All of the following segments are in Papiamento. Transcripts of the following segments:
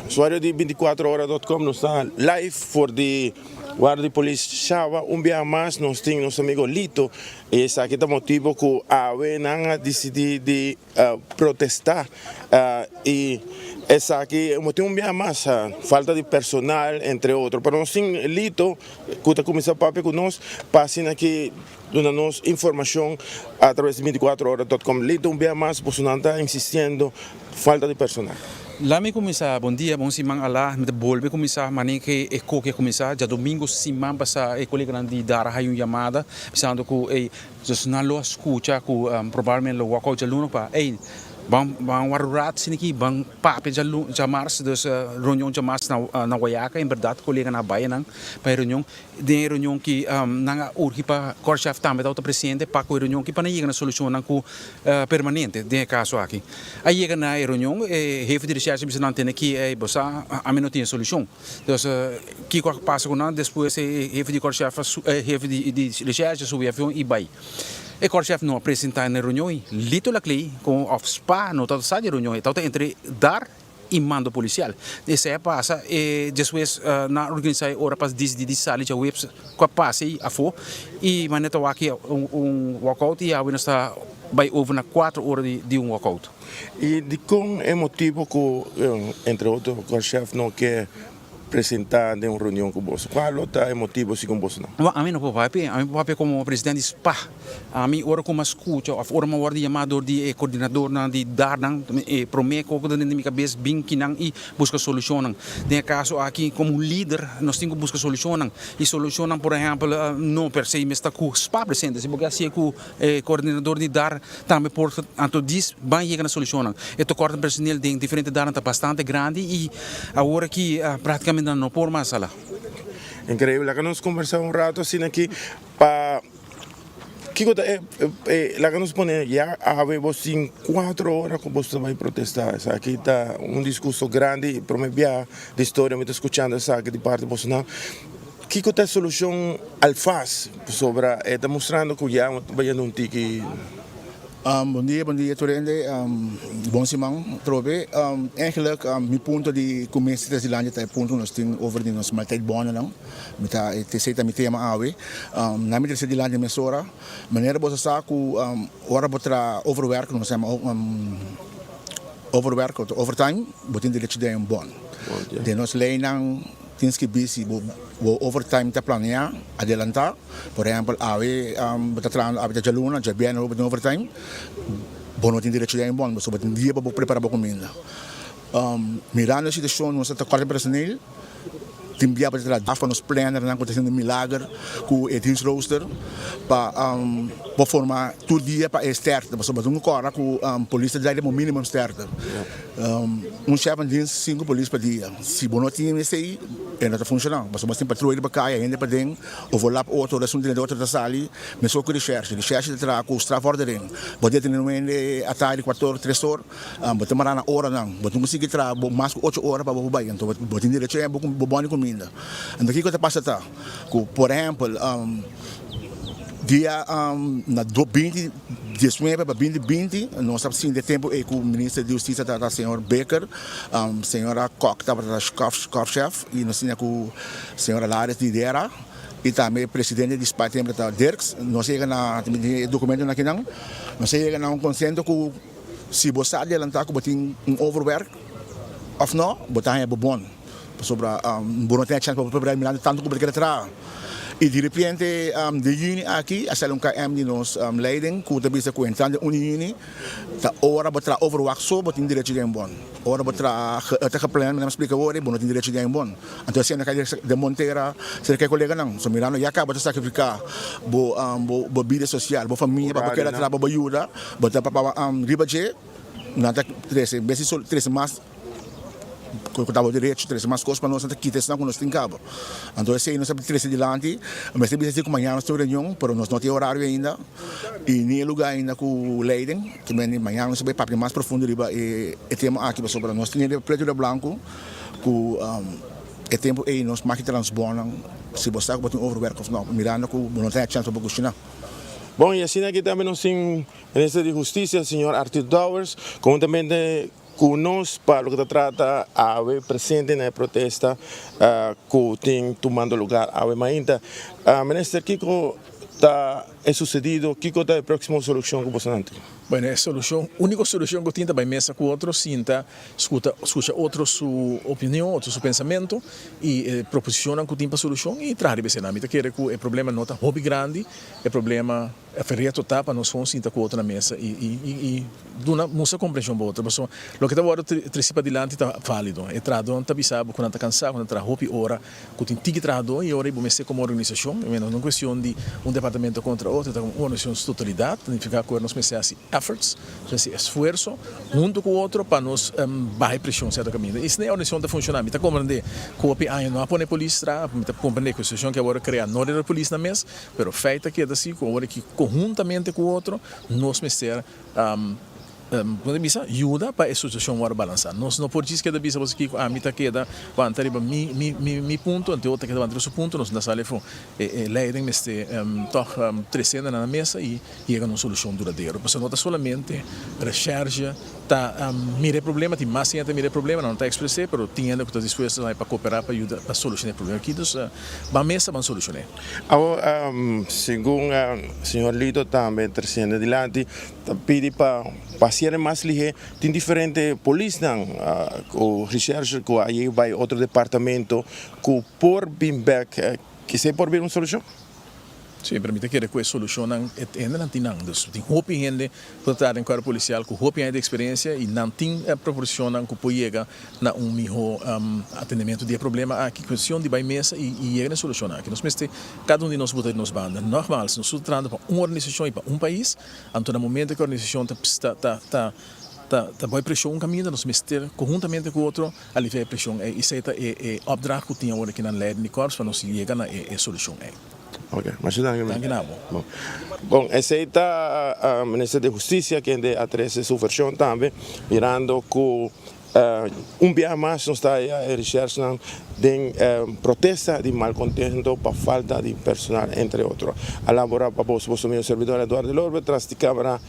Usuario di 24ora.com, nos ta live for di Warda di Polis Shawa. Un biaha mas nos tin nos amigo Lito y esaki ta motibo cu awe nan a dicidi di protesta y esaki motibo un biaha mas falta di personal entre otro. Pero nos tin Lito cu ta cuminsa papia cu nos pa asina aki duna nos informacion a traves di 24ora.com. Lito, un biaha mas boso nan ta insistiendo falta di personal. La mi kuminsá, Bon dia, bon siman alá. Mi ta bolbe kuminsá manera ke e koki a kuminsá. Djadumingu siman pasá e koleganan di Dara haña un yamada bisando ku ey dus nan lo a skucha ku probablemente lo walk out djaluna pa ey ban ban wak rat asina aki ban papia djalu djamars dus reunion djamars na na Wayaca. En bèrdat koleganan a bai nan pa e reunion. Den e reunion ki nan a urgi pa Korchef tambe tabata presente pa ku e reunion ki pa nan yega na solushonnan ku permanente den e kaso aki. A yega na e reunion e hefe di reshershi a bisa nan tene ki ey bo sa ami no tin e solushon. Dus kiko a pasa ku nan despues e hefe di Korchef e hefe di reshershi a subi avion i bai. E Korchef no a presenta na e reunion i Lito Laclay ku of spa no tabata sa di e reunion e tabata entre dar i mando polisial. Esei a pasa e despues nan a organisa e ora pa disidi di sali djaweps ku a pasa ei afó i manera ta wak un walkout i awe nos ta bai over na kuater ora di un walkout. I dikon e motibu ku entre otro Khrushchev no ke presenta den un reunion ku boso? Kua lo ta e motibu segun boso nan? Bo, ami no por papia, ami por papia komo presidente di spa. Ami ora ku mi a skucha òf ora mi a wòrdu yamá dor di e kordinadornan di darnan, e promé kos ku ta den mi kabes bin kinan i buska solushonnan. Den e kaso aki komo un lider nos tin ku buska solushonnan i solushonnan por ehèmpel no per se mester ku spa presente, si bo ke hasié ku E coordinador di dar tambe por anto dis ban yega na solucionnan. E tekorten personeel den diferente darnan ta bastante grandi y awor aki practicamente nan no por mas hala. Increíble. Laga nos conversa un rato asina aki pa kico ta e e laga nos pone ya awe bo tin cuatro ora cu bo ta bay protesta. Esaki ta un discurso grandi y prome bia di historia mi ta scuchando esaki di parti bosonan. Kiko ta e solushon alfas? Pasobra e ta mustrando ku ya ta bayendo un tiki. Bon dia, bon dia tur hende. Bon siman atrobe. Eigenlijk mi punto di kuminsá tres di lanja ta e punto ku nos tin over di nos maaltijdbonnen. Mi ta esei ta mi tema awe. Na mi trese dilanti mesora, manera bo sa sa ku ora bo traha overwerk, nos yama overwerk òf overtime, bo tin derecho di un bon. Den nos leinan. Tin skibí si bo bo overtime ta planeá adelantá. Por ehèmpel, awe bo ta trahando awe ta djaluna, djabièrnè bo tin overtime, bo no tin derecho di haña bon pasobra bo tin dia pa bo prepará bo kuminda. Mirando e situashon nos ta kòrta personel, tin bia bo ta traha pa nos plannernan ku ta hasiendo milager ku e dienstrooster pa bo forma tur dia pa e sterkte pasobra bo tin ku kòrda ku polis ta drai den bo minimum sterkte. Un chef a dins sinku polis pa dia. Si bo no tin esei, e no ta funshoná. Pasobra bo tin patruya riba kaya, hende paden, overlap otro, ora esun drenta otro ta sali. Meskos ku reshèrshe. Reshèrshe ta traha ku strafvordering. Bo detené un hende atardi kuater or, tres or, bo ta mará na oranan. Bo tin ku sigui traha bo mas ku ocho ora pa bo por bai. Anto bo tin derecho en bo bòni kuminda. Anto kiko ta pasa ta ku, por ehèmpel, dia na 20. 19 pa 2020, nos a sinti e tempu ei ku Minister di Hustisia tabata señor Bikker, señora Kok tabata korpschef i nos siña ku señora Lares di Dera i tambe presidente di spa tempu tabata Dirks. Nos a yega na, mi tin e dokumentonan akinan, nos a yega na un konsento ku si bo sa adelantá ku bo tin un overwerk òf no, bo ta haña bo bon. Pasobra bo no tin e chèns pa bo prepará mirando tantu ku bo ta keda traha. I di repente den yüni aki a sali un KM di nos leiding ku ta bisa ku entrando den un di yüni ta ora bo traha overwak so bo tin derecho di haña un bon. Ora bo traha ta gepland mi a splika awor bo no tin derecho di haña un bon. Anto asina na kai den Montera serka e koleganan. So mirando ya kaba ta sakrifiká bo bo bida sosial, bo famia pa bo keda traha pa bo yuda bo ta pa riba dje nan ta trese en bes di trese mas. Ku ta bo derecho trese mas kos pa nos, nan ta kita esnan ku nos tin kaba. Anto esei nos a trese dilanti. Mester bisa si ku mañana nos tin un reunion, pero nos no tin horario ainda i ni e lugá ainda ku leiding. Te mende mañana nos a bai papia mas profundo riba e tema aki pasobra nos tin pretu riba blanku ku e tempu ei nos maki transbònan si bo sa ku bo tin overwerk òf no, mirando ku bo no ta haña chèns pa bo kushiná. Bon, i asina aki tambe nos tin Minister di Hustisia, señor Arthur Dowers, konhuntamente. Ku nos pa loke ta trata awe presente na e protesta ku tin tumando lugar awe mainta. Minister kiko ta e susedido, kiko ta e proksimo solushon ku boso nan tin? Bueno, e solushon, úniko solushon ku tin ta bai mesa ku otro, sinta, skuta, skucha otro su opinion, otro su pensamentu i e proposishonnan ku tin pa solushon i traha riba esei. Mi ta kere ku e problema no ta hopi grandi, e problema E reto ta pa nos gewoon sinta ku otro na mesa i i i duna mustra komprenshon pa otro pasobra loke ta wòrdu tresi padilanti ta válido. E trahadónan ta bisa bo ku nan ta kansá, ku nan ta traha hopi ora, ku tin tiki trahadó i ora ei bo mester komo organisashon, i no ta un kuestion di un departamento kontra otro, ta komo un organisashon su totalidat, ta nifiká ku nos mester hasi efforts, nos mester hasi esfuerso huntu ku otro pa nos baha e preshon sierto kaminda. I esei organisashon ta funshoná. Mi ta komprendé ku hopi aña no a pone polis traha, mi ta komprendé ku e situashon ke a wòrdu kreá no riba polisnan mes, Pero feit ta keda si ku ora ki konhuntamente ku otro nos mester kon ta bisa yuda pa e situashon wòrdu balansá. Nos no por djis keda bisa boso kiko ami ta keda wanta riba mi mi mi punto anto e otro ta keda wanta riba su punto nos no ta sali afó. E e leiding mester tòg trese nan na mesa i yega na un solushon duradero. Pasobra no ta solamente reshèrshe ta mira e problema, tin mas hende ta mira e problema, nan no ta ekspres'é pero tin hende ku ta dispuesto tambe pa koperá pa yuda pa solushoná e problema aki. Dus ban mesa ban solushoné. Awor, segun señor Lito tambe tresiendo dilanti, ta pidi pa hasier mas lihé. Tin diferente polisnan ku recherche ku a yega bai otro departamento ku por bin bek. Kisei por bin un solushon? Sí, pero mi ta kere ku e solushonnan e hendenan tin nan. Dus tin hopi hende ku ta traha den kuerpo polisial ku hopi aña di eksperensia i nan tin e proposishonnan ku por yega na un mihó atendementu di e problema aki. Kuestion di bai mesa i yega na e solushonnan aki. Nos mester kada un di nos buta di nos banda. Nogmaals, nos tur ta trahando pa un organisashon i pa un pais, anto na momento ku e organisashon ta ta ta ta ta bai preshon un kaminda nos mester konhuntamente ku otro alivia e preshon ei. Esei ta e e opdracht ku tin awor aki nan leiding di korps pa nos yega na e e solushon ei. Ok, masha danki. Danki na bo. Bon, bon esei ta Minister di Hustisia kende a trese su vershon tambe mirando ku Un biaha mas nos ta haya e recherchenan den protesta di malcontento pa falta di personal entre otro. A labora pa boso, boso miho servidor Eduardo Lorbe tras di camera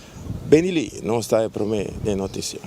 Benny Lee. Nos ta e prome den noticia.